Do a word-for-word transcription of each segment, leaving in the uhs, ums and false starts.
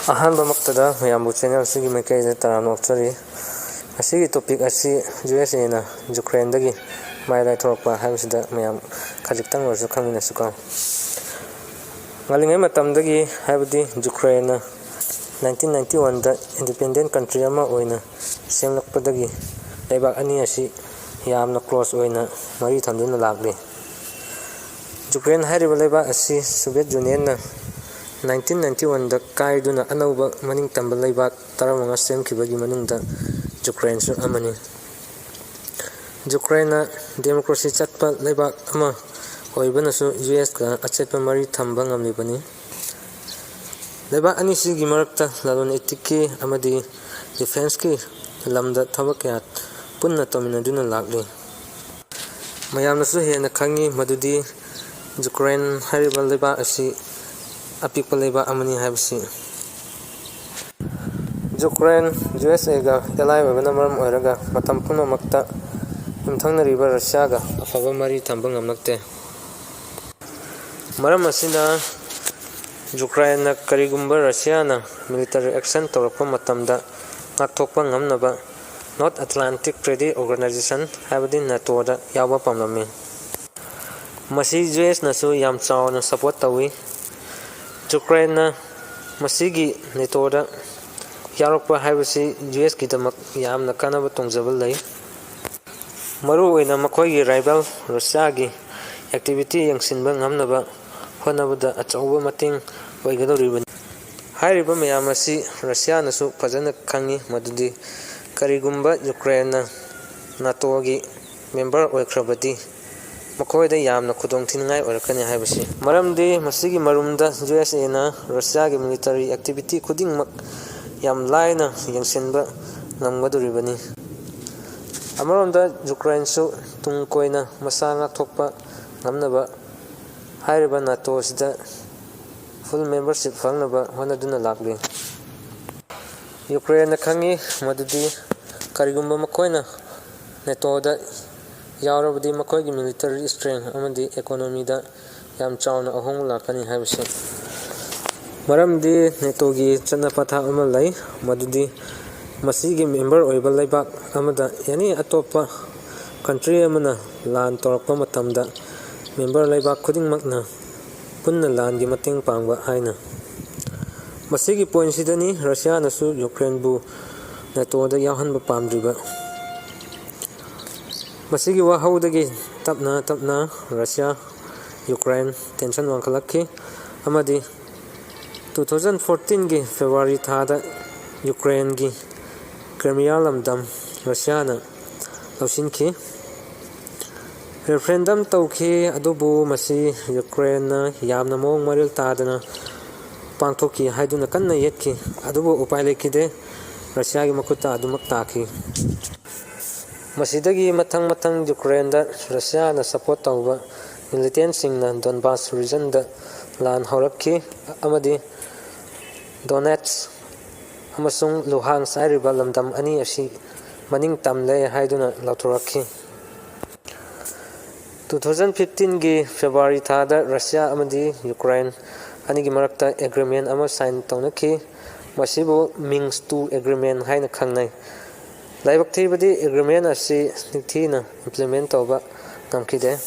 ꯑꯍꯥꯟꯕꯃꯛꯇꯗ ꯃꯌꯥꯝꯕꯨ ꯆꯦꯅꯦꯜ ꯑꯁꯤꯒꯤ ꯃꯥꯏꯀꯩꯗ ꯇꯔꯥꯝꯅ ꯑꯣꯛꯆꯔꯤ꯫ ꯉꯁꯤꯒꯤ ꯇꯣꯄꯤꯛ ꯑꯁꯤ ꯌꯨ ꯑꯦꯁ ꯑꯦꯅ ꯌꯨꯀ꯭ꯔꯦꯟꯗꯒꯤ ꯃꯥꯏ ꯂꯥꯏꯊꯣꯔꯛꯄ ꯍꯥꯏꯕꯁꯤꯗ ꯃꯌꯥꯝ ꯈꯖꯤꯛꯇꯪ ꯑꯣꯏꯔꯁꯨ ꯈꯪꯃꯤꯟꯅꯁꯤꯀꯣ꯫ ꯉꯜꯂꯤꯉꯩ ꯃꯇꯝꯗꯒꯤ, ꯍꯥꯏꯕꯗꯤ ꯌꯨꯀ꯭ꯔꯦꯟꯅ ꯅꯥꯏꯟꯇꯤꯟ ꯅꯥꯏꯟꯇꯤ ꯋꯥꯟꯗ ꯏꯟꯗꯤꯄꯦꯟꯗꯦꯟ ꯀꯟꯇ꯭ꯔꯤ ꯑꯃ ꯑꯣꯏꯅ ꯁꯦꯝꯂꯛꯄꯗꯒꯤ ꯂꯩꯕꯥꯛ ꯑꯅꯤ ꯑꯁꯤ ꯌꯥꯝꯅ ꯀ꯭ꯂꯣꯁ ꯑꯣꯏꯅ ꯃꯔꯤ ꯊꯝꯗꯨꯅ ꯂꯥꯛꯂꯤ꯫ ꯌꯨꯀ꯭ꯔꯦꯟ ꯍꯥꯏꯔꯤꯕ ꯂꯩꯕꯥꯛ ꯑꯁꯤ ꯁꯣꯚꯤꯌꯦꯠ ꯌꯨꯅꯤꯌꯟꯅ ꯅꯥꯏꯟꯇꯤꯟ ꯅꯥꯏꯟꯇꯤ ꯋꯥꯟꯗ ꯀꯥꯏꯗꯨꯅ ꯑꯅꯧꯕ ꯃꯅꯤꯡ ꯇꯝꯕ ꯂꯩꯕꯥꯛ ꯇꯔꯥꯃꯉꯥ ꯁꯦꯝꯈꯤꯕꯒꯤ ꯃꯅꯨꯡꯗ ꯌꯨꯀ꯭ꯔꯦꯟꯁꯨ ꯑꯃꯅꯤ꯫ ꯌꯨꯀ꯭ꯔꯦꯟꯅ ꯗꯦꯃꯣꯀ꯭ꯔꯦꯁꯤ ꯆꯠꯄ ꯂꯩꯕꯥꯛ ꯑꯃ ꯑꯣꯏꯕꯅꯁꯨ ꯌꯨ ꯑꯦꯁꯀ ꯑꯆꯦꯠꯄ ꯃꯔꯤ ꯊꯝꯕ ꯉꯝꯂꯤꯕꯅꯤ꯫ ꯂꯩꯕꯥꯛ ꯑꯅꯤꯁꯤꯒꯤ ꯃꯔꯛꯇ ꯂꯂꯣꯟ ꯏꯇꯤꯛꯀꯤ ꯑꯃꯗꯤ ꯗꯤꯐꯦꯟꯁꯀꯤ ꯂꯝꯗ ꯊꯕꯛ ꯀꯌꯥ ꯄꯨꯟꯅ ꯇꯧꯃꯤꯟꯅꯗꯨꯅ ꯂꯥꯛꯂꯤ꯫ ꯃꯌꯥꯝꯅꯁꯨ ꯍꯦꯟꯅ ꯈꯪꯉꯤ ꯃꯗꯨꯗꯤ ꯌꯨꯀ꯭ꯔꯦꯟ ꯍꯥꯏꯔꯤꯕ ꯂꯩꯕꯥꯛ ꯑꯁꯤ ꯑꯄꯤꯛꯄ ꯂꯩꯕꯥꯛ ꯑꯃꯅꯤ ꯍꯥꯏꯕꯁꯤ꯫ ꯌꯨꯀ꯭ꯔꯦꯟ ꯌꯨ ꯑꯦꯁ ꯑꯦꯒ ꯑꯦꯂꯥꯏ ꯑꯣꯏꯕꯅ ꯃꯔꯝ ꯑꯣꯏꯔꯒ ꯃꯇꯝ ꯄꯨꯝꯅꯃꯛꯇ ꯌꯨꯝꯊꯪꯅꯔꯤꯕ ꯔꯁꯤꯌꯥꯒ ꯑꯐꯕ ꯃꯔꯤ ꯊꯝꯕ ꯉꯝꯂꯛꯇꯦ꯫ ꯃꯔꯝ ꯑꯁꯤꯅ ꯌꯨꯀ꯭ꯔꯦꯟꯅ ꯀꯔꯤꯒꯨꯝꯕ ꯔꯁꯤꯌꯥꯅ ꯃꯤꯂꯤꯇꯔꯤ ꯑꯦꯛꯁꯟ ꯇꯧꯔꯛꯄ ꯃꯇꯝꯗ ꯉꯥꯛꯊꯣꯛꯄ ꯉꯝꯅꯕ ꯅꯣꯔꯠ ꯑꯦꯠꯂꯥꯟꯇꯤꯛ ꯇ꯭ꯔꯦꯗꯤ ꯑꯣꯔꯒꯅꯥꯏꯖꯦꯁꯟ ꯍꯥꯏꯕꯗꯤ ꯅꯦꯇꯣꯗ ꯌꯥꯎꯕ ꯄꯥꯝꯂꯝꯃꯤ꯫ ꯃꯁꯤ ꯌꯨ ꯑꯦꯁꯅꯁꯨ ꯌꯥꯝ ꯆꯥꯎꯅ ꯁꯄꯣꯔꯠ ꯇꯧꯏ꯫ ꯌꯨꯀ꯭ꯔꯦꯟꯅ ꯃꯁꯤꯒꯤ ꯅꯦꯇꯣꯗ ꯌꯥꯎꯔꯛꯄ ꯍꯥꯏꯕꯁꯤ ꯌꯨ ꯑꯦꯁꯀꯤꯗꯃꯛ ꯌꯥꯝꯅ ꯀꯥꯟꯅꯕ ꯇꯣꯡꯖꯕ ꯂꯩ꯫ ꯃꯔꯨꯑꯣꯏꯅ ꯃꯈꯣꯏꯒꯤ ꯔꯥꯏꯕꯦꯜ ꯔꯁꯤꯌꯥꯒꯤ ꯑꯦꯛꯇꯤꯚꯤꯇꯤ ꯌꯦꯡꯁꯤꯟꯕ ꯉꯝꯅꯕ ꯍꯣꯠꯅꯕꯗ ꯑꯆꯧꯕ ꯃꯇꯦꯡ ꯑꯣꯏꯒꯗꯧꯔꯤꯕꯅꯤ꯫ ꯍꯥꯏꯔꯤꯕ ꯃꯌꯥꯝ ꯑꯁꯤ ꯔꯁꯤꯌꯥꯅꯁꯨ ꯐꯖꯅ ꯈꯪꯏ, ꯃꯗꯨꯗꯤ ꯀꯔꯤꯒꯨꯝꯕ ꯌꯨꯀ꯭ꯔꯦꯟꯅ ꯅꯥꯇꯣꯒꯤ ꯃꯦꯝꯕꯔ ꯑꯣꯏꯈ꯭ꯔꯕꯗꯤ ꯃꯈꯣꯏꯗ ꯌꯥꯝꯅ ꯈꯨꯗꯣꯡꯊꯤꯅꯤꯡꯉꯥꯏ ꯑꯣꯏꯔꯛꯀꯅꯤ ꯍꯥꯏꯕꯁꯤ꯫ ꯃꯔꯝꯗꯤ ꯃꯁꯤꯒꯤ ꯃꯔꯨꯝꯗ ꯌꯨ ꯑꯦꯁ ꯑꯦꯅ ꯔꯁꯤꯌꯥꯒꯤ ꯃꯤꯂꯤꯇꯔꯤ ꯑꯦꯛꯇꯤꯚꯤꯇꯤ ꯈꯨꯗꯤꯡꯃꯛ ꯌꯥꯝ ꯂꯥꯏꯅ ꯌꯦꯡꯁꯤꯟꯕ ꯉꯝꯒꯗꯧꯔꯤꯕꯅꯤ꯫ ꯑꯃꯔꯣꯝꯗ ꯌꯨꯀ꯭ꯔꯦꯟꯁꯨ ꯇꯨꯡ ꯀꯣꯏꯅ ꯃꯁꯥ ꯉꯥꯛꯊꯣꯛꯄ ꯉꯝꯅꯕ ꯍꯥꯏꯔꯤꯕ ꯅꯥꯇꯣ ꯑꯁꯤꯗ ꯐꯨꯜ ꯃꯦꯝꯕꯔꯁꯤꯞ ꯐꯪꯅꯕ ꯍꯣꯠꯅꯗꯨꯅ ꯂꯥꯛꯂꯤ꯫ ꯌꯨꯀ꯭ꯔꯦꯟꯅ ꯈꯪꯏ ꯃꯗꯨꯗꯤ ꯀꯔꯤꯒꯨꯝꯕ ꯃꯈꯣꯏꯅ ꯅꯦꯇꯣꯗ ꯌꯥꯎꯔꯕꯗꯤ ꯃꯈꯣꯏꯒꯤ ꯃꯤꯂꯤꯇꯔꯤ ꯁ꯭ꯇꯔꯦꯡ ꯑꯃꯗꯤ ꯏꯀꯣꯅꯣꯃꯤꯗ ꯌꯥꯝ ꯆꯥꯎꯅ ꯑꯍꯣꯡꯕ ꯂꯥꯛꯀꯅꯤ ꯍꯥꯏꯕꯁꯤ꯫ ꯃꯔꯝꯗꯤ ꯅꯦꯇꯣꯒꯤ ꯆꯠꯅ ꯄꯊꯥꯞ ꯑꯃ ꯂꯩ, ꯃꯗꯨꯗꯤ ꯃꯁꯤꯒꯤ ꯃꯦꯝꯕꯔ ꯑꯣꯏꯕ ꯂꯩꯕꯥꯛ ꯑꯃꯗ ꯑꯦꯅꯤ ꯑꯇꯣꯞꯄ ꯀꯟꯇ꯭ꯔꯤ ꯑꯃꯅ ꯂꯥꯟ ꯇꯧꯔꯛꯄ ꯃꯇꯝꯗ ꯃꯦꯝꯕꯔ ꯂꯩꯕꯥꯛ ꯈꯨꯗꯤꯡꯃꯛꯅ ꯄꯨꯟꯅ ꯂꯥꯟꯒꯤ ꯃꯇꯦꯡ ꯄꯥꯡꯕ ꯍꯥꯏꯅ꯫ ꯃꯁꯤꯒꯤ ꯄꯣꯏꯟꯁꯤꯗꯅꯤ ꯔꯁꯤꯌꯥꯅꯁꯨ ꯌꯨꯀ꯭ꯔꯦꯟꯕꯨ ꯅꯦꯇꯣꯗ ꯌꯥꯎꯍꯟꯕ ꯄꯥꯝꯗ꯭ꯔꯤꯕ꯫ ꯃꯁꯤꯒꯤ ꯋꯥꯍꯧꯗꯒꯤ ꯇꯞꯅ ꯇꯞꯅ ꯔꯁꯤꯌꯥ ꯌꯨꯀ꯭ꯔꯦꯟ ꯇꯦꯟꯁꯟ ꯋꯥꯡꯈꯠꯂꯛꯈꯤ ꯑꯃꯗꯤ two thousand fourteenꯒꯤ February ꯊꯥꯗ ꯌꯨꯀ꯭ꯔꯦꯟꯒꯤ ꯀ꯭ꯔꯤꯃꯤꯌꯥ ꯂꯝꯗꯝ ꯔꯁꯤꯌꯥꯅ ꯂꯧꯁꯤꯟꯈꯤ꯫ ꯔꯦꯐꯔꯦꯟꯗꯝ ꯇꯧꯈꯤ, ꯑꯗꯨꯕꯨ ꯃꯁꯤ ꯌꯨꯀ꯭ꯔꯦꯟꯅ ꯌꯥꯝꯅ ꯃꯑꯣꯡ ꯃꯔꯤꯜ ꯇꯥꯗꯅ ꯄꯥꯡꯊꯣꯛꯈꯤ ꯍꯥꯏꯗꯨꯅ ꯀꯟꯅ ꯌꯦꯠꯈꯤ, ꯑꯗꯨꯕꯨ ꯎꯄꯥꯏ ꯂꯩꯈꯤꯗꯦ, ꯔꯁꯤꯌꯥꯒꯤ ꯃꯈꯨꯠꯇ ꯑꯗꯨꯃꯛ ꯇꯥꯈꯤ꯫ ꯃꯁꯤꯗꯒꯤ ꯃꯊꯪ ꯃꯊꯪ ꯌꯨꯀ꯭ꯔꯦꯟꯗ ꯔꯁꯤꯌꯥꯅ ꯁꯄꯣꯔꯠ ꯇꯧꯕ ꯃꯤꯂꯤꯇꯦꯟꯁꯤꯡꯅ ꯗꯣꯟꯕꯥꯁ ꯔꯤꯖꯟꯗ ꯂꯥꯟ ꯍꯧꯔꯛꯈꯤ ꯑꯃꯗꯤ ꯗꯣꯅꯦꯠꯁ ꯑꯃꯁꯨꯡ ꯂꯨꯍꯥꯟꯁ ꯍꯥꯏꯔꯤꯕ ꯂꯝꯗꯝ ꯑꯅꯤ ꯑꯁꯤ ꯃꯅꯤꯡ ꯇꯝꯂꯦ ꯍꯥꯏꯗꯨꯅ ꯂꯥꯎꯊꯣꯔꯛꯈꯤ꯫ Two thousand fifteenꯒꯤ February ꯊꯥꯗ ꯔꯁꯤꯌꯥ ꯑꯃꯗꯤ ꯌꯨꯀ꯭ꯔꯦꯟ ꯑꯅꯤꯒꯤ ꯃꯔꯛꯇ ꯑꯦꯒ꯭ꯔꯤꯃꯦꯟ ꯑꯃ ꯁꯥꯏꯟ ꯇꯧꯅꯈꯤ꯫ ꯃꯁꯤꯕꯨ ꯃꯤꯟꯁ꯭ꯛ ꯇꯨ ꯑꯦꯒ꯭ꯔꯤꯃꯦꯟ ꯍꯥꯏꯅ ꯈꯪꯅꯩ꯫ ꯂꯥꯏꯕꯛ ꯊꯤꯕꯗꯤ ꯑꯦꯒ꯭ꯔꯤꯃꯦꯟ ꯑꯁꯤ ꯅꯤꯡꯊꯤꯅ ꯏꯝꯄ꯭ꯂꯤꯃꯦꯟ ꯇꯧꯕ ꯉꯝꯈꯤꯗꯦ꯫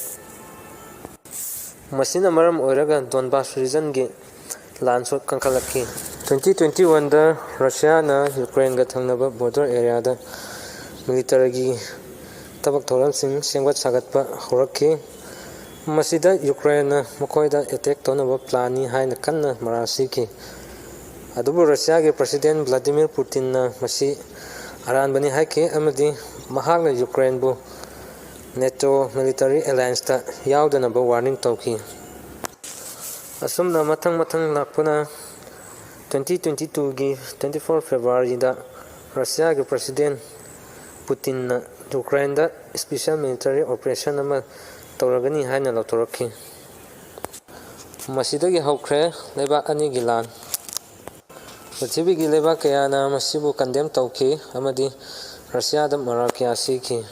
ꯃꯁꯤꯅ ꯃꯔꯝ ꯑꯣꯏꯔꯒ ꯗꯣꯟꯕꯥꯁ ꯔꯤꯖꯟꯒꯤ ꯂꯥꯟꯁꯨ ꯀꯟꯈꯠꯂꯛꯈꯤ꯫ Twenty twenty oneꯗ ꯔꯁꯤꯌꯥꯅ ꯌꯨꯀ꯭ꯔꯦꯟꯒ ꯊꯪꯅꯕ ꯕꯣꯔꯗꯔ ꯑꯦꯔꯤꯌꯥꯗ ꯃꯤꯂꯤꯇꯔꯤꯒꯤ ꯊꯕꯛ ꯊꯧꯔꯝꯁꯤꯡ ꯁꯦꯝꯒꯠ ꯁꯥꯒꯠꯄ ꯍꯧꯔꯛꯈꯤ꯫ ꯃꯁꯤꯗ ꯌꯨꯀ꯭ꯔꯦꯟꯅ ꯃꯈꯣꯏꯗ ꯑꯦꯇꯦꯛ ꯇꯧꯅꯕ ꯄ꯭ꯂꯥꯟꯅꯤ ꯍꯥꯏꯅ ꯀꯟꯅ ꯃꯔꯥꯜ ꯁꯤꯈꯤ꯫ ꯑꯗꯨꯕꯨ ꯔꯁꯤꯌꯥꯒꯤ ꯄ꯭ꯔꯁꯤꯗꯦꯟ ꯚ꯭ꯂꯥꯗꯤꯃꯤꯔ ꯄꯨꯇꯤꯟꯅ ꯃꯁꯤ ꯑꯔꯥꯟꯕꯅꯤ ꯍꯥꯏꯈꯤ ꯑꯃꯗꯤ ꯃꯍꯥꯛꯅ ꯌꯨꯀ꯭ꯔꯦꯟꯕꯨ ꯅꯦꯇꯣ ꯃꯤꯂꯤꯇꯔꯤ ꯑꯦꯂꯥꯌꯟꯁꯇ ꯌꯥꯎꯗꯅꯕ ꯋꯥꯔꯅꯤꯡ ꯇꯧꯈꯤ꯫ ꯑꯁꯨꯝꯅ ꯃꯊꯪ ꯃꯊꯪ ꯂꯥꯛꯄꯅ twenty twenty twoꯒꯤ twenty four Februaryꯗ ꯔꯁꯤꯌꯥꯒꯤ ꯄ꯭ꯔꯁꯤꯗꯦꯟ ꯄꯨꯇꯤꯟꯅ ꯌꯨꯀ꯭ꯔꯦꯟꯗ ꯏꯁꯄꯤꯁꯦꯜ ꯃꯤꯂꯤꯇꯔꯤ ꯑꯣꯄꯔꯦꯁꯟ ꯑꯃ ꯇꯧꯔꯒꯅꯤ ꯍꯥꯏꯅ ꯂꯥꯎꯊꯣꯔꯛꯈꯤ꯫ ꯃꯁꯤꯗꯒꯤ ꯍꯧꯈ꯭ꯔꯦ ꯂꯩꯕꯥꯛ ꯑꯅꯤꯒꯤ ꯂꯥꯟ꯫ ꯄ꯭ꯔꯤꯊꯤꯕꯤꯒꯤ ꯂꯩꯕꯥꯛ ꯀꯌꯥꯅ ꯃꯁꯤꯕꯨ ꯀꯟꯗꯦꯝ ꯇꯧꯈꯤ ꯑꯃꯗꯤ ꯔꯁꯤꯌꯥꯗ ꯃꯔꯥꯜ ꯀꯌꯥ ꯁꯤꯈꯤ꯫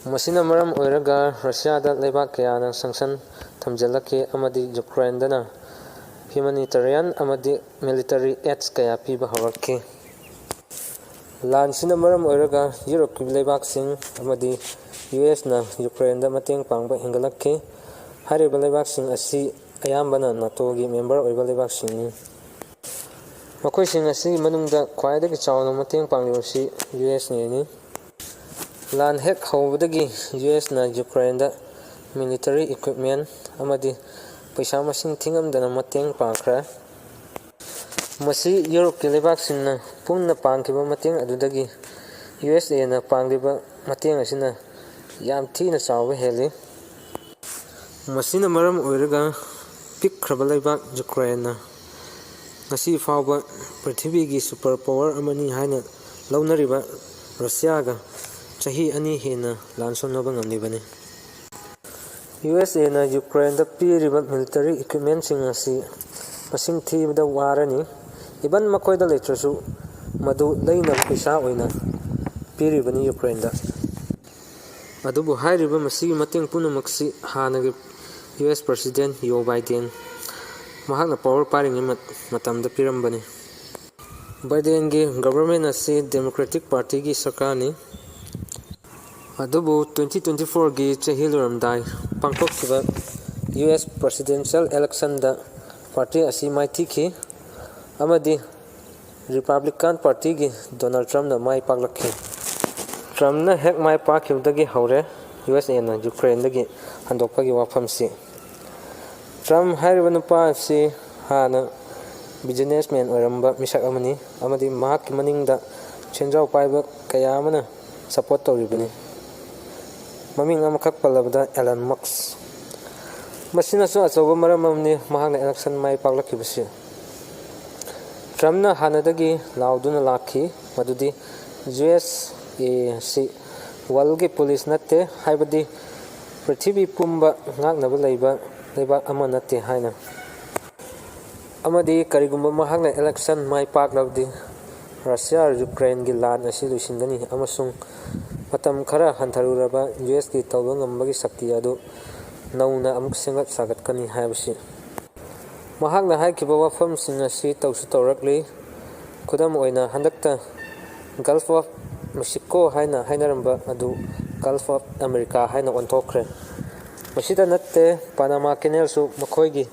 ꯃꯁꯤꯅ ꯃꯔꯝ ꯑꯣꯏꯔꯒ ꯔꯁꯤꯌꯥꯗ ꯂꯩꯕꯥꯛ ꯀꯌꯥꯅ ꯁꯪꯁꯟ ꯊꯝꯖꯤꯜꯂꯛꯈꯤ ꯑꯃꯗꯤ ꯌꯨꯀ꯭ꯔꯦꯟꯗꯅ humanitarian ꯑꯃꯗꯤ military aids ꯀꯌꯥ ꯄꯤꯕ ꯍꯧꯔꯛꯈꯤ꯫ ꯂꯥꯟꯁꯤꯅ ꯃꯔꯝ ꯑꯣꯏꯔꯒ ꯌꯨꯔꯣꯞꯀꯤ ꯂꯩꯕꯥꯛꯁꯤꯡ ꯑꯃꯗꯤ ꯌꯨ ꯑꯦꯁꯅ ꯌꯨꯀ꯭ꯔꯦꯟꯗ ꯃꯇꯦꯡ ꯄꯥꯡꯕ ꯍꯦꯟꯒꯠꯂꯛꯈꯤ꯫ ꯍꯥꯏꯔꯤꯕ ꯂꯩꯕꯥꯛꯁꯤꯡ ꯑꯁꯤ ꯑꯌꯥꯝꯕꯅ ꯅꯥꯇꯣꯒꯤ ꯃꯦꯝꯕꯔ ꯑꯣꯏꯕ ꯂꯩꯕꯥꯛꯁꯤꯡꯅꯤ꯫ ꯃꯈꯣꯏꯁꯤꯡ ꯑꯁꯤꯒꯤ ꯃꯅꯨꯡꯗ ꯈ꯭ꯋꯥꯏꯗꯒꯤ ꯆꯥꯎꯅ ꯃꯇꯦꯡ ꯄꯥꯡꯂꯤꯕꯁꯤ ꯌꯨ ꯑꯦꯁꯅꯤ꯫ ꯂꯥꯟ ꯍꯦꯛ ꯍꯧꯕꯗꯒꯤ ꯌꯨ ꯑꯦꯁꯅ ꯌꯨꯀ꯭ꯔꯦꯟꯗ military equipment ꯑꯃꯗꯤ ꯄꯩꯁꯥ ꯃꯁꯤꯡ ꯊꯤꯉꯝꯗꯅ ꯃꯇꯦꯡ ꯄꯥꯡꯈ꯭ꯔꯦ꯫ ꯃꯁꯤ ꯌꯨꯔꯣꯞꯀꯤ ꯂꯩꯕꯥꯛꯁꯤꯡꯅ ꯄꯨꯟꯅ ꯄꯥꯡꯈꯤꯕ ꯃꯇꯦꯡ ꯑꯗꯨꯗꯒꯤ ꯌꯨ ꯑꯦꯁ ꯑꯦꯅ ꯄꯥꯡꯂꯤꯕ ꯃꯇꯦꯡ ꯑꯁꯤꯅ ꯌꯥꯝ ꯊꯤꯅ ꯆꯥꯎꯕ ꯍꯦꯜꯂꯤ꯫ ꯃꯁꯤꯅ ꯃꯔꯝ ꯑꯣꯏꯔꯒ ꯄꯤꯛꯈ꯭ꯔꯕ ꯂꯩꯕꯥꯛ ꯌꯨꯀ꯭ꯔꯦꯟꯅ ꯉꯁꯤ ꯐꯥꯎꯕ ꯄ꯭ꯔꯤꯊꯤꯕꯤꯒꯤ super power ꯑꯃꯅꯤ ꯍꯥꯏꯅ ꯂꯧꯅꯔꯤꯕ ꯔꯁꯤꯌꯥꯒ ꯆꯍꯤ ꯑꯅꯤ ꯍꯦꯟꯅ ꯂꯥꯟ ꯁꯣꯛꯅꯕ ꯉꯝꯂꯤꯕꯅꯤ꯫ ꯌꯨ ꯑꯦꯁ ꯑꯦꯅ ꯌꯨꯀ꯭ꯔꯦꯟꯗ ꯄꯤꯔꯤꯕ military equipmentꯁꯤꯡ ꯑꯁꯤ ꯃꯁꯤꯡ ꯊꯤꯕꯗ ꯋꯥꯔꯅꯤ꯫ Even ꯃꯈꯣꯏꯗ ꯂꯩꯇ꯭ꯔꯁꯨ ꯃꯗꯨ ꯂꯩꯅꯕ ꯄꯩꯁꯥ ꯑꯣꯏꯅ ꯄꯤꯔꯤꯕꯅꯤ ꯌꯨꯀ꯭ꯔꯦꯟꯗ꯫ ꯑꯗꯨꯕꯨ ꯍꯥꯏꯔꯤꯕ ꯃꯁꯤꯒꯤ ꯃꯇꯦꯡ ꯄꯨꯝꯅꯃꯛꯁꯤ ꯍꯥꯟꯅꯒꯤ ꯌꯨ ꯑꯦꯁ president ꯖꯣ ꯕꯥꯏꯗꯦꯟ ꯃꯍꯥꯛꯅ power ꯄꯥꯏꯔꯤꯉꯩ ꯃꯠ-, ꯃꯇꯝꯗ ꯄꯤꯔꯝꯕꯅꯤ꯫ ꯕꯥꯏꯗꯦꯟꯒꯤ government ꯑꯁꯤ Democratic Partyꯒꯤ ꯁꯔꯀꯥꯔꯅꯤ꯫ ꯑꯗꯨꯕꯨ twenty twenty fourꯒꯤ ꯆꯍꯤ ꯂꯣꯏꯔꯝꯗꯥꯏ ꯄꯥꯡꯊꯣꯛꯈꯤꯕ ꯌꯨ ꯑꯦꯁ presidential electionꯗ party ꯑꯁꯤ ꯃꯥꯏꯊꯤꯈꯤ ꯑꯃꯗꯤ Republican Partyꯒꯤ Donald Trumpꯅ ꯃꯥꯏ ꯄꯥꯛꯂꯛꯈꯤ꯫ Trumpꯅ ꯍꯦꯛ ꯃꯥꯏ ꯄꯥꯛꯈꯤꯕꯗꯒꯤ ꯍꯧꯔꯦ ꯌꯨ ꯑꯦꯁ ꯑꯦꯅ ꯌꯨꯀ꯭ꯔꯦꯟꯗꯒꯤ ꯍꯟꯗꯣꯛꯄꯒꯤ ꯋꯥꯐꯝꯁꯤ꯫ Trump ꯍꯥꯏꯔꯤꯕ ꯅꯨꯄꯥ ꯑꯁꯤ ꯍꯥꯟꯅ businessman ꯑꯣꯏꯔꯝꯕ ꯃꯤꯁꯛ ꯑꯃꯅꯤ ꯑꯃꯗꯤ ꯃꯍꯥꯛꯀꯤ ꯃꯅꯤꯡꯗ ꯁꯦꯟꯖꯥꯎ ꯄꯥꯏꯕ ꯀꯌꯥ ꯑꯃꯅ support ꯇꯧꯔꯤꯕꯅꯤ꯫ ꯃꯃꯤꯡ ꯑꯃꯈꯛ ꯄꯜꯂꯕꯗ Elon Musk꯫ ꯃꯁꯤꯅꯁꯨ ꯑꯆꯧꯕ ꯃꯔꯝ ꯑꯃꯅꯤ ꯃꯍꯥꯛꯅ election ꯃꯥꯏ ꯄꯥꯛꯂꯛꯈꯤꯕꯁꯤ꯫ Trumpꯅ ꯍꯥꯟꯅꯗꯒꯤ ꯂꯥꯎꯗꯨꯅ ꯂꯥꯛꯈꯤ ꯃꯗꯨꯗꯤ ꯌꯨ ꯑꯦꯁ ꯑꯦ ꯑꯁꯤ worldꯒꯤ police ꯅꯠꯇꯦ, ꯍꯥꯏꯕꯗꯤ ꯄ꯭ꯔꯤꯊꯤꯕꯤ ꯄꯨꯝꯕ ꯉꯥꯛꯅꯕ ꯂꯩꯕ ꯂꯩꯕꯥꯛ ꯑꯃ ꯅꯠꯇꯦ ꯍꯥꯏꯅ꯫ ꯑꯃꯗꯤ ꯀꯔꯤꯒꯨꯝꯕ ꯃꯍꯥꯛꯅ election ꯃꯥꯏ ꯄꯥꯛꯂꯕꯗꯤ ꯔꯁꯤꯌꯥ ꯌꯨꯀ꯭ꯔꯦꯟꯒꯤ ꯂꯥꯟ ꯑꯁꯤ ꯂꯣꯏꯁꯤꯟꯒꯅꯤ ꯑꯃꯁꯨꯡ ꯃꯇꯝ ꯈꯔ ꯍꯟꯊꯔꯨꯔꯕ ꯌꯨ ꯑꯦꯁꯀꯤ ꯇꯧꯕ ꯉꯝꯕꯒꯤ ꯁꯛꯇꯤ ꯑꯗꯨ ꯅꯧꯅ ꯑꯃꯨꯛ ꯁꯦꯝꯒꯠ ꯁꯥꯒꯠꯀꯅꯤ ꯍꯥꯏꯕꯁꯤ꯫ ꯃꯍꯥꯛꯅ ꯍꯥꯏꯈꯤꯕ ꯋꯥꯐꯝꯁꯤꯡ ꯑꯁꯤ ꯇꯧꯁꯨ ꯇꯧꯔꯛꯂꯤ꯫ ꯈꯨꯗꯝ ꯑꯣꯏꯅ, ꯍꯟꯗꯛꯇ Gulf of Mexico ꯍꯥꯏꯅ ꯍꯥꯏꯅꯔꯝꯕ ꯑꯗꯨ Gulf of America ꯍꯥꯏꯅ ꯑꯣꯟꯊꯣꯛꯈ꯭ꯔꯦ꯫ ꯃꯁꯤꯗ ꯅꯠꯇꯦ, Panama Canalꯁꯨ ꯃꯈꯣꯏꯒꯤ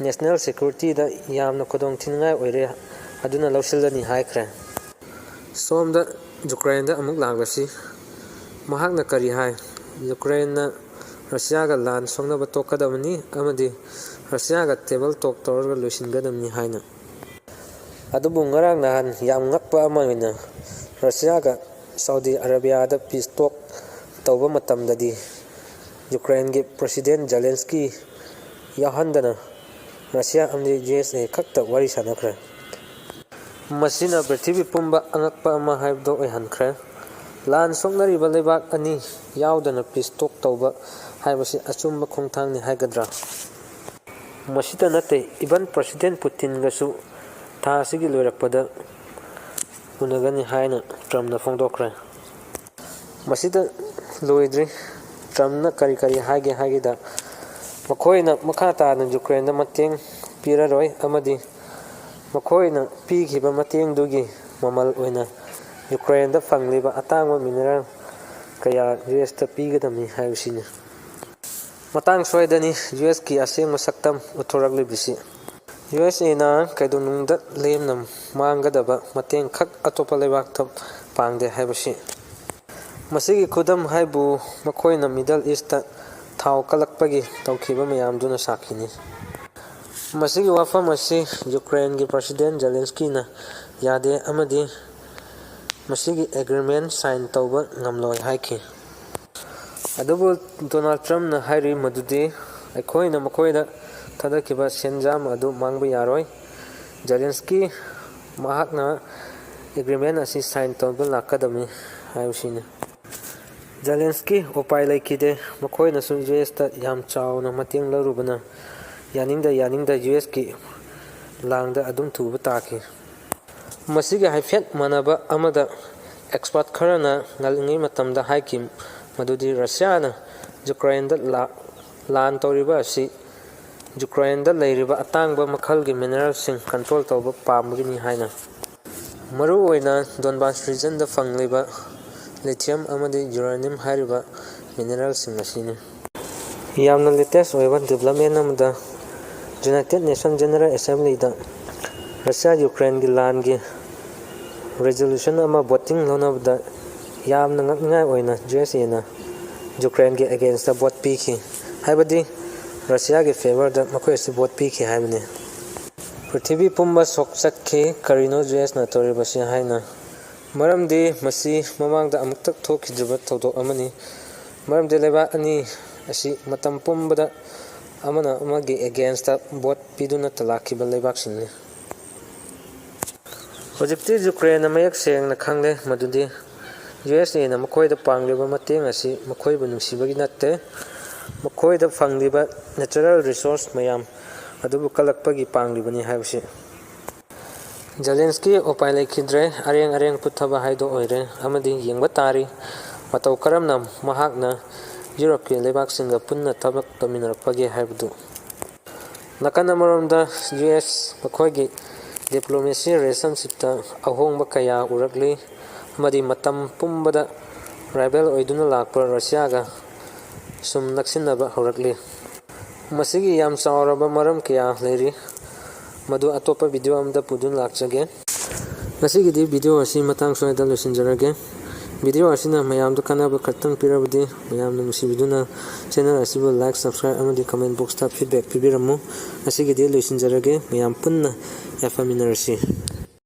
national securityꯗ ꯌꯥꯝꯅ ꯈꯨꯗꯣꯡ ꯊꯤꯅꯤꯡꯉꯥꯏ ꯑꯣꯏꯔꯦ, ꯑꯗꯨꯅ ꯂꯧꯁꯤꯜꯂꯅꯤ ꯍꯥꯏꯈ꯭ꯔꯦ꯫ ꯁꯣꯝꯗ ꯌꯨꯀ꯭ꯔꯦꯟꯗ ꯑꯃꯨꯛ ꯂꯥꯛꯂꯁꯤ꯫ ꯃꯍꯥꯛꯅ ꯀꯔꯤ ꯍꯥꯏ? ꯌꯨꯀ꯭ꯔꯦꯟꯅ ꯔꯁꯤꯌꯥꯒ ꯂꯥꯟ ꯁꯣꯛꯅꯕ ꯇꯣꯛꯀꯗꯕꯅꯤ ꯑꯃꯗꯤ ꯔꯁꯤꯌꯥꯒ table talk ꯇꯧꯔꯒ ꯂꯣꯏꯁꯤꯟꯒꯗꯕꯅꯤ ꯍꯥꯏꯅ꯫ ꯑꯗꯨꯕꯨ ꯉꯔꯥꯡ ꯅꯍꯥꯟ ꯌꯥꯝ ꯉꯛꯄ ꯑꯃ ꯑꯣꯏꯅ, ꯔꯁꯤꯌꯥꯒ ꯁꯥꯎꯗꯤ ꯑꯔꯥꯕꯤꯌꯥꯗ peace talk ꯇꯧꯕ ꯃꯇꯝꯗꯗꯤ ꯌꯨꯀ꯭ꯔꯦꯟꯒꯤ President Zelensky ꯌꯥꯎꯍꯟꯗꯅ ꯔꯁꯤꯌꯥ ꯑꯃꯗꯤ USA ꯈꯛꯇ ꯋꯥꯔꯤ ꯁꯥꯟꯅꯈ꯭ꯔꯦ꯫ ꯃꯁꯤꯅ ꯄ꯭ꯔꯤꯊꯤꯕꯤ ꯄꯨꯝꯕ ꯑꯉꯛꯄ ꯑꯃ ꯍꯥꯏꯕꯗꯨ ꯑꯣꯏꯍꯟꯈ꯭ꯔꯦ꯫ ꯂꯥꯟ ꯁꯣꯛꯅꯔꯤꯕ ꯂꯩꯕꯥꯛ ꯑꯅꯤ ꯌꯥꯎꯗꯅ peace talk ꯇꯧꯕ ꯍꯥꯏꯕꯁꯤ ꯑꯆꯨꯝꯕ ꯈꯣꯡꯊꯥꯡꯅꯤ ꯍꯥꯏꯒꯗ꯭ꯔꯥ? ꯃꯁꯤꯇ ꯅꯠꯇꯦ, even President Putinꯒꯁꯨ ꯊꯥ ꯑꯁꯤꯒꯤ ꯂꯣꯏꯔꯛꯄꯗ ꯎꯅꯒꯅꯤ ꯍꯥꯏꯅ Trumpꯅ ꯐꯣꯡꯗꯣꯛꯈ꯭ꯔꯦ꯫ ꯃꯁꯤꯗ ꯂꯣꯏꯗ꯭ꯔꯤ꯫ Trumpꯅ ꯀꯔꯤ ꯀꯔꯤ ꯍꯥꯏꯒꯦ ꯍꯥꯏꯒꯦꯗ, ꯃꯈꯣꯏꯅ ꯃꯈꯥ ꯇꯥꯅ ꯌꯨꯀ꯭ꯔꯦꯟꯗ ꯃꯇꯦꯡ ꯄꯤꯔꯔꯣꯏ ꯑꯃꯗꯤ ꯃꯈꯣꯏꯅ ꯄꯤꯈꯤꯕ ꯃꯇꯦꯡꯗꯨꯒꯤ ꯃꯃꯜ ꯑꯣꯏꯅ ꯌꯨꯀ꯭ꯔꯦꯟꯗ ꯐꯪꯂꯤꯕ ꯑꯇꯥꯡꯕ mineral ꯀꯌꯥ USꯇ ꯄꯤꯒꯗꯕꯅꯤ ꯍꯥꯏꯕꯁꯤꯅꯤ꯫ ꯃꯇꯥꯡ ꯁ꯭ꯋꯥꯏꯗꯅꯤ USꯀꯤ ꯑꯁꯦꯡꯕ ꯁꯛꯇꯝ ꯎꯠꯊꯣꯔꯛꯂꯤꯕꯁꯤ꯫ USAꯅ ꯀꯩꯗꯧꯅꯨꯡꯗ ꯂꯦꯝꯅ ꯃꯥꯡꯒꯗꯕ ꯃꯇꯦꯡ ꯈꯛ ꯑꯇꯣꯞꯄ ꯂꯩꯕꯥꯛꯇ ꯄꯥꯡꯗꯦ ꯍꯥꯏꯕꯁꯤ꯫ ꯃꯁꯤꯒꯤ ꯈꯨꯗꯝ ꯍꯥꯏꯕꯨ ꯃꯈꯣꯏꯅ Middle Eastꯇ ꯊꯥꯎ ꯀꯜꯂꯛꯄꯒꯤ ꯇꯧꯈꯤꯕ ꯃꯌꯥꯝꯗꯨꯅ ꯁꯥꯈꯤꯅꯤ꯫ ꯃꯁꯤꯒꯤ ꯋꯥꯐꯝ ꯑꯁꯤ ꯌꯨꯀ꯭ꯔꯦꯟꯒꯤ President Zelenskyꯅ ꯌꯥꯗꯦ ꯑꯃꯗꯤ ꯃꯁꯤꯒꯤ agreement sign ꯇꯧꯕ ꯉꯝꯂꯣꯏ ꯍꯥꯏꯈꯤ꯫ ꯑꯗꯨꯕꯨ Donald Trumpꯅ ꯍꯥꯏꯔꯤ ꯃꯗꯨꯗꯤ ꯑꯩꯈꯣꯏꯅ ꯃꯈꯣꯏꯗ ꯊꯥꯗꯈꯤꯕ ꯁꯦꯟꯖꯥꯝ ꯑꯗꯨ ꯃꯥꯡꯕ ꯌꯥꯔꯣꯏ꯫ Zelensky ꯃꯍꯥꯛꯅ agreement ꯑꯁꯤ sign ꯇꯧꯕ ꯂꯥꯛꯀꯗꯕꯅꯤ ꯍꯥꯏꯕꯁꯤꯅꯤ꯫ Zelensky ꯎꯄꯥꯏ ꯂꯩꯈꯤꯗꯦ꯫ ꯃꯈꯣꯏꯅꯁꯨ USꯇ ꯌꯥꯝ ꯆꯥꯎꯅ ꯃꯇꯦꯡ ꯂꯧꯔꯨꯕꯅ ꯌꯥꯅꯤꯡꯗ ꯌꯥꯅꯤꯡꯗ USꯀꯤ ꯂꯥꯡꯗ ꯑꯗꯨꯝ ꯇꯨꯕ ꯇꯥꯈꯤ꯫ ꯃꯁꯤꯒꯤ ꯍꯥꯏꯐꯦꯠ ꯃꯥꯟꯅꯕ ꯑꯃꯗ expert ꯈꯔꯅ ꯉꯜꯂꯤꯉꯩ ꯃꯇꯝꯗ ꯍꯥꯏꯈꯤ ꯃꯗꯨꯗꯤ ꯔꯁꯤꯌꯥꯅ ꯌꯨꯀ꯭ꯔꯦꯟꯗ ꯂꯥ-, ꯂꯥꯟ ꯇꯧꯔꯤꯕ ꯑꯁꯤ ꯌꯨꯀ꯭ꯔꯦꯟꯗ ꯂꯩꯔꯤꯕ ꯑꯇꯥꯡꯕ ꯃꯈꯜꯒꯤ ꯃꯤꯅꯔꯦꯜꯁꯤꯡ ꯀꯟꯇ꯭ꯔꯣꯜ ꯇꯧꯕ ꯄꯥꯝꯕꯒꯤꯅꯤ ꯍꯥꯏꯅ꯫ ꯃꯔꯨꯑꯣꯏꯅ ꯗꯣꯟꯕꯥꯁ ꯔꯤꯖꯟꯗ ꯐꯪꯂꯤꯕ ꯂꯤꯊꯤꯌꯝ ꯑꯃꯗꯤ ꯌꯨꯔꯥꯅꯤꯌꯝ ꯍꯥꯏꯔꯤꯕ ꯃꯤꯅꯔꯦꯜꯁꯤꯡ ꯑꯁꯤꯅꯤ꯫ ꯌꯥꯝꯅ ꯂꯦꯇꯦꯁ ꯑꯣꯏꯕ ꯗꯤꯕ꯭ꯂꯞꯃꯦꯟ ꯑꯃꯗ, ꯌꯨꯅꯥꯏꯇꯦꯠ ꯅꯦꯁꯟ ꯖꯦꯅꯔꯦꯜ ꯑꯦꯁꯦꯝꯕ꯭ꯂꯤꯗ ꯔꯁꯤꯌꯥ ꯌꯨꯀ꯭ꯔꯦꯟꯒꯤ ꯂꯥꯟꯒꯤ ꯔꯦꯖꯣꯂꯨꯁꯟ ꯑꯃ ꯚꯣꯇꯤꯡ ꯂꯧꯅꯕꯗ ꯌꯥꯝꯅ ꯉꯛꯅꯤꯡꯉꯥꯏ ꯑꯣꯏꯅ ꯌꯨ ꯑꯦꯁ ꯑꯦꯅ ꯌꯨꯀ꯭ꯔꯦꯟꯒꯤ ꯑꯦꯒꯦꯟꯁꯇ ꯚꯣꯠ ꯄꯤꯈꯤ, ꯍꯥꯏꯕꯗꯤ ꯔꯁꯤꯌꯥꯒꯤ ꯐꯦꯚꯔꯗ ꯃꯈꯣꯏ ꯑꯁꯤ ꯚꯣꯠ ꯄꯤꯈꯤ ꯍꯥꯏꯕꯅꯤ꯫ ꯄ꯭ꯔꯤꯊꯤꯕꯤ ꯄꯨꯝꯕ ꯁꯣꯛ ꯆꯠꯈꯤ꯫ ꯀꯔꯤꯅꯣ ꯌꯨ ꯑꯦꯁꯅ ꯇꯧꯔꯤꯕꯁꯤ ꯍꯥꯏꯅ? ꯃꯔꯝꯗꯤ ꯃꯁꯤ ꯃꯃꯥꯡꯗ ꯑꯃꯨꯛꯇ ꯊꯣꯛꯈꯤꯗ꯭ꯔꯤꯕ ꯊꯧꯗꯣꯛ ꯑꯃꯅꯤ꯫ ꯃꯔꯝꯗꯤ ꯂꯩꯕꯥꯛ ꯑꯅꯤ ꯑꯁꯤ ꯃꯇꯝ ꯄꯨꯝꯕꯗ ꯑꯃꯅ ꯑꯃꯒꯤ ꯑꯦꯒꯦꯟꯁꯇ ꯚꯣꯠ ꯄꯤꯗꯨꯅꯇ ꯂꯥꯛꯈꯤꯕ ꯂꯩꯕꯥꯛꯁꯤꯡꯅꯤ꯫ ꯍꯧꯖꯤꯛꯇꯤ ꯌꯨꯀ꯭ꯔꯦꯟꯅ ꯃꯌꯦꯛ ꯁꯦꯡꯅ ꯈꯪꯂꯦ ꯃꯗꯨꯗꯤ ꯌꯨ ꯑꯦꯁ ꯑꯦꯅ ꯃꯈꯣꯏꯗ ꯄꯥꯡꯂꯤꯕ ꯃꯇꯦꯡ ꯑꯁꯤ ꯃꯈꯣꯏꯕꯨ ꯅꯨꯡꯁꯤꯕꯒꯤ ꯅꯠꯇꯦ, ꯃꯈꯣꯏꯗ ꯐꯪꯂꯤꯕ ꯅꯦꯆꯔꯦꯜ ꯔꯤꯁꯣꯔꯁ ꯃꯌꯥꯝ ꯑꯗꯨꯕꯨ ꯀꯜꯂꯛꯄꯒꯤ ꯄꯥꯡꯂꯤꯕꯅꯤ ꯍꯥꯏꯕꯁꯤ꯫ ꯖꯦꯂꯦꯟꯁꯀꯤ ꯎꯄꯥꯏ ꯂꯩꯈꯤꯗ꯭ꯔꯦ, ꯑꯔꯦꯡ ꯑꯔꯦꯡ ꯄꯨꯊꯕ ꯍꯥꯏꯗꯣ ꯑꯣꯏꯔꯦ, ꯑꯃꯗꯤ ꯌꯦꯡꯕ ꯇꯥꯔꯤ ꯃꯇꯧ ꯀꯔꯝꯅ ꯃꯍꯥꯛꯅ ꯌꯨꯔꯣꯞꯀꯤ ꯂꯩꯕꯥꯛꯁꯤꯡꯒ ꯄꯨꯟꯅ ꯊꯕꯛ ꯇꯧꯃꯤꯟꯅꯔꯛꯄꯒꯦ ꯍꯥꯏꯕꯗꯨ꯫ ꯅꯥꯀꯟ ꯑꯃꯔꯣꯝꯗ ꯌꯨ ꯑꯦꯁ ꯃꯈꯣꯏꯒꯤ ꯗꯤꯄ꯭ꯂꯣꯃꯦꯁꯤ ꯔꯤꯂꯦꯁꯟꯁꯤꯞꯇ ꯑꯍꯣꯡꯕ ꯀꯌꯥ ꯎꯔꯛꯂꯤ, ꯑꯃꯗꯤ ꯃꯇꯝ ꯄꯨꯝꯕꯗ ꯔꯥꯏꯕꯦꯜ ꯑꯣꯏꯗꯨꯅ ꯂꯥꯛꯄ ꯔꯁꯤꯌꯥꯒ ꯁꯨꯝ ꯅꯛꯁꯤꯟꯅꯕ ꯍꯧꯔꯛꯂꯤ꯫ ꯃꯁꯤꯒꯤ ꯌꯥꯝ ꯆꯥꯎꯔꯕ ꯃꯔꯝ ꯀꯌꯥ ꯂꯩꯔꯤ, ꯃꯗꯨ ꯑꯇꯣꯞꯄ ꯚꯤꯗꯤꯑꯣ ꯑꯃꯗ ꯄꯨꯗꯨꯅ ꯂꯥꯛꯆꯒꯦ꯫ ꯉꯁꯤꯒꯤꯗꯤ ꯚꯤꯗꯤꯑꯣ ꯑꯁꯤ ꯃꯇꯥꯡ ꯁ꯭ꯋꯥꯏꯗ ꯂꯣꯏꯁꯤꯟꯖꯔꯒꯦ꯫ ꯚꯤꯗꯤꯑꯣ ꯑꯁꯤꯅ ꯃꯌꯥꯝꯗ ꯀꯥꯟꯅꯕ ꯈꯛꯇꯪ ꯄꯤꯔꯕꯗꯤ ꯃꯌꯥꯝꯅ ꯅꯨꯡꯁꯤꯕꯤꯗꯨꯅ ꯆꯦꯅꯦꯜ ꯑꯁꯤꯕꯨ ꯂꯥꯏꯛ, ꯁꯕꯁꯀ꯭ꯔꯥꯏꯕ ꯑꯃꯗꯤ ꯀꯃꯦꯟ ꯕꯣꯛꯁꯇ ꯐꯤꯗꯕꯦꯛ ꯄꯤꯕꯤꯔꯝꯃꯨ꯫ ꯉꯁꯤꯒꯤꯗꯤ ꯂꯣꯏꯁꯤꯟꯖꯔꯒꯦ꯫ ꯃꯌꯥꯝ ꯄꯨꯟꯅ ꯌꯥꯏꯐꯃꯤꯟꯅꯔꯁꯤ꯫